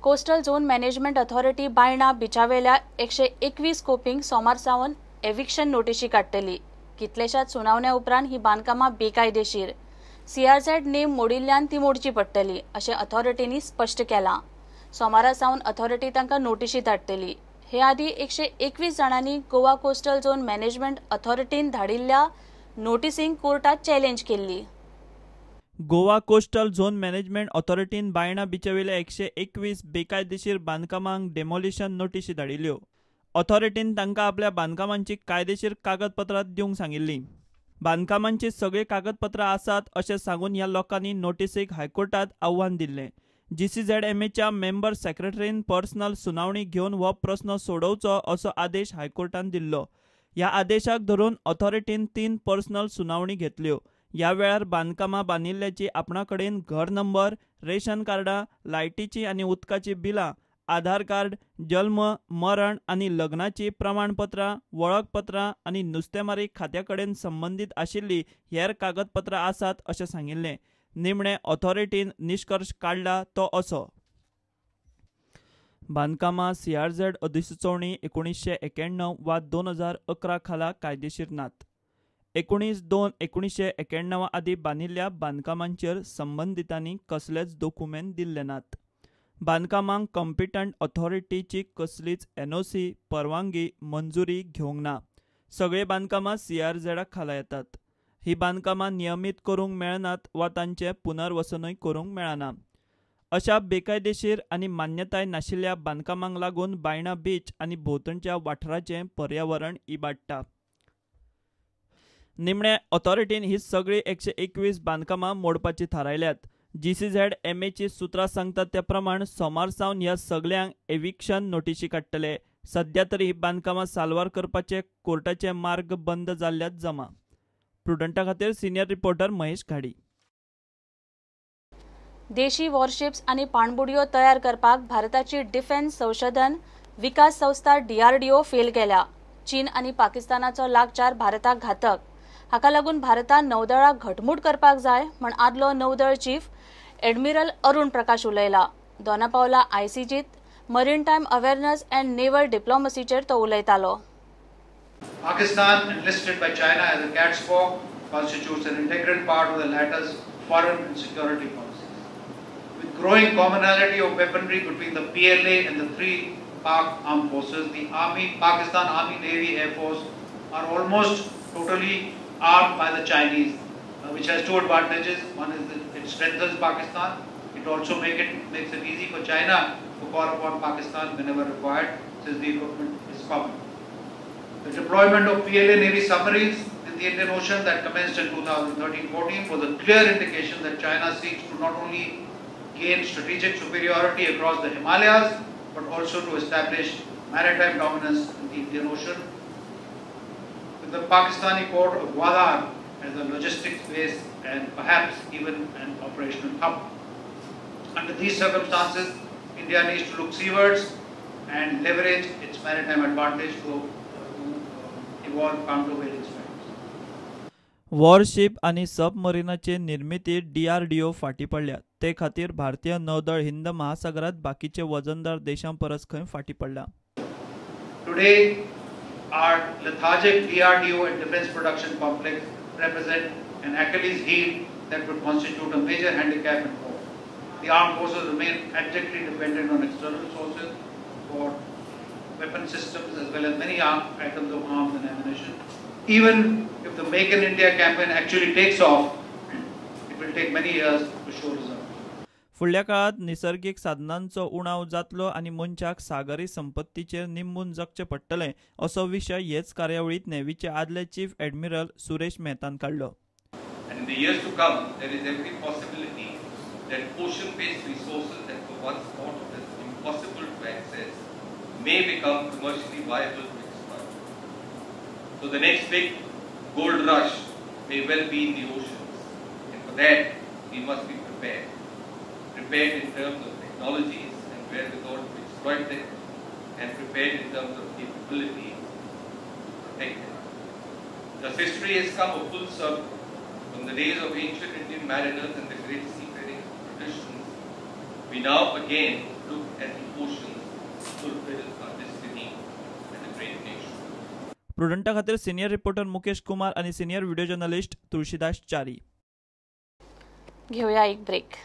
Coastal zone management authority Baina बिचावेल्या 121 कोपींक सोमार सावन eviction नोटिशी काडटली. कितलेशाच सुनावण्या उपरांत ही बांदकामां बेकायदेशीर. सीआरझेड नेम मोडिल्ल्यान ती मोडची पडटली अशें अथॉरिटींनी स्पश्ट केलां. सोमारा सावन अथॉरिटी तांकां नोटिशी धाडटली. हे आदीं 121 जाणांनी गोवा कोस्टल झोन मॅनेजमेंट अथॉरिटीन धाडिल्ल्या नोटिसींक कोर्टात चॅलेंज केल्ली. गोवा कोस्टल झोन मॅनेजमेंट ऑथॉरिटीन बायणा बिचेवेल्या 121 बेकायदेशीर बांदकामांक डेमोलिशन नोटिशी धाडिल्ल्यो. ऑथॉरिटीन तांकां आपल्या बांदकामांची कायदेशीर कागदपत्रां दिवंक सांगिल्लीं. बांदकामांची सगळीं कागदपत्रां आसात अशें सांगून ह्या लोकांनी नोटिसीक हायकोर्टांत आव्हान दिल्लें. जीसीझेडएमएच्या मेंबर सेक्रेटरीन पर्सनल सुनावणी घेवन हो प्रस्न सोडोवचो असो आदेश हायकोर्टान दिल्लो. ह्या आदेशाक धरून ऑथॉरिटीन 3 पर्सनल सुनावणी घेतल्यो. ह्या वेळार बांदकामां बांदिल्ल्याची आपणा कडेन घर नंबर, रेशन कार्डां, लायटीची आनी उदकाची बिलां, आधार कार्ड, जल्म, मरण आनी लग्नाची प्रमाणपत्रां, वळखपत्रां आनी नुस्तेमारी खात्या कडेन संबंदीत आशिल्ली हेर कागदपत्रां आसात अशें सांगिल्लें. निमणे ऑथॉरिटीन निश्कर्श काडला तो असो: बांदकामां सीआरझेड अधिसुचोवणी 1991 वा 2011 खाला कायदेशीर नात. 19/2/1991 आदीं बांदिल्ल्या बांदकामांचेर संबंदितांनी कसलेच दोकुमेंत दिल्ले नात. बांदकामांक कॉम्पिटंट ऑथॉरिटीची कसलीच एनओसी, परवानगी, मंजुरी घेवंक ना. सगळे बांदकामां सीआरझेडा खाला येतात. ही बांदकामां नियमीत करूंक मेळनात वा तांचें पुनर्वसनूय करूंक मेळना. अशा बेकायदेशीर आनी मान्यताय नाशिल्ल्या बांदकामांक लागून बायणा बीच आनी भोंवतणच्या वाठाराचें पर्यावरण इबाडटा. निमणे ऑथॉरिटीन ही सगळीं 121 बांदकामां मोडपाची थारायल्यात. जीसीझेडएमएची सुत्रां सांगतात त्या प्रमाण सोमार सावन ह्या सगल्यांक एविक्शन नोटिशी काडटले. सद्या तरी ही बांदकामां साल्वार करपाचे कोर्टाचे मार्ग बंद जाल्ल्यात जमा. प्रुडंटा खातीर सिनियर रिपोर्टर महेश घाडी. देशी वॉरशिप्स आनी पाणबुडयो तयार करपाक भारताची डिफेन्स संशोधन विकास संस्था डीआरडीओ फेल केल्या. चीन आनी पाकिस्तानाचो लागचार भारताक घातक. हाका लागून भारतान नौदळाक घटमूट करपाक जाय म्हण आदलो नौदळ चीफ एडमिरल अरुण प्रकाश उलयला. दोनापावला आयसीजीत मरीनटायम अवेअरनेस अँड नेव्हल डिप्लोमसीचेर तो उलयतालो. Pakistan, enlisted by China as a cat's paw, constitutes an integral part of the latter's foreign and security policies. With growing commonality of weaponry between the PLA and the three Pak armed forces, the Army, Pakistan Army, Navy, Air Force are almost totally armed by the Chinese, which has two advantages. One is that it strengthens Pakistan. It also makes it easy for China to call upon Pakistan whenever required, since the equipment is common. The deployment of PLA Navy submarines in the Indian Ocean that commenced in 2013-14 was a clear indication that China seeks to not only gain strategic superiority across the Himalayas, but also to establish maritime dominance in the Indian Ocean, with the Pakistani port of Gwadar as a logistics base and perhaps even an operational hub. Under these circumstances, India needs to look seawards and leverage its maritime advantage to evolve countervailing strategies. Warship आनी सबमरीनाचे निर्मिती DRDO फाटी पडल्या. ते खातीर भारतीय नौदळ हिंद महासागरात बाकीचे वजनदार देशां परस खंय फाटी पडला. Today, our lethargic DRDO and defense production complex represent an Achilles heel that would constitute a major handicap in war. The armed forces remain abjectly dependent on external sources for weapon systems as well as many items of arms and ammunition. Even if the Make in India campaign actually takes off, it will take many years to show results. फुडल्या काळात निसर्गीक साधनांचो उणाव जातलो आनी मनशाक सागरी संपत्तीचेर निंबून जगचें पडटलें असो विशय हेच कार्यावळींत नेव्हीचे आदले चीफ एडमिरल सुरेश मेहतान काडलो. And in the years to come, there is every possibility that ocean-based resources that were once thought of as impossible to access may become commercially viable to exploit. So the next big gold rush may well be in the oceans, and for that we must be prepared. Prepared in terms of technologies and wherewithal to exploit them, and prepared in terms of capabilities to protect them. Thus history has come a full circle from the days of ancient Indian mariners and the great seafaring traditions. We now again look at the fulfill our destiny as a great nation. प्रुडंटा खातीर senior reporter Mukesh Kumar आनी senior video journalist Tulsidas Chari. घेऊया एक break.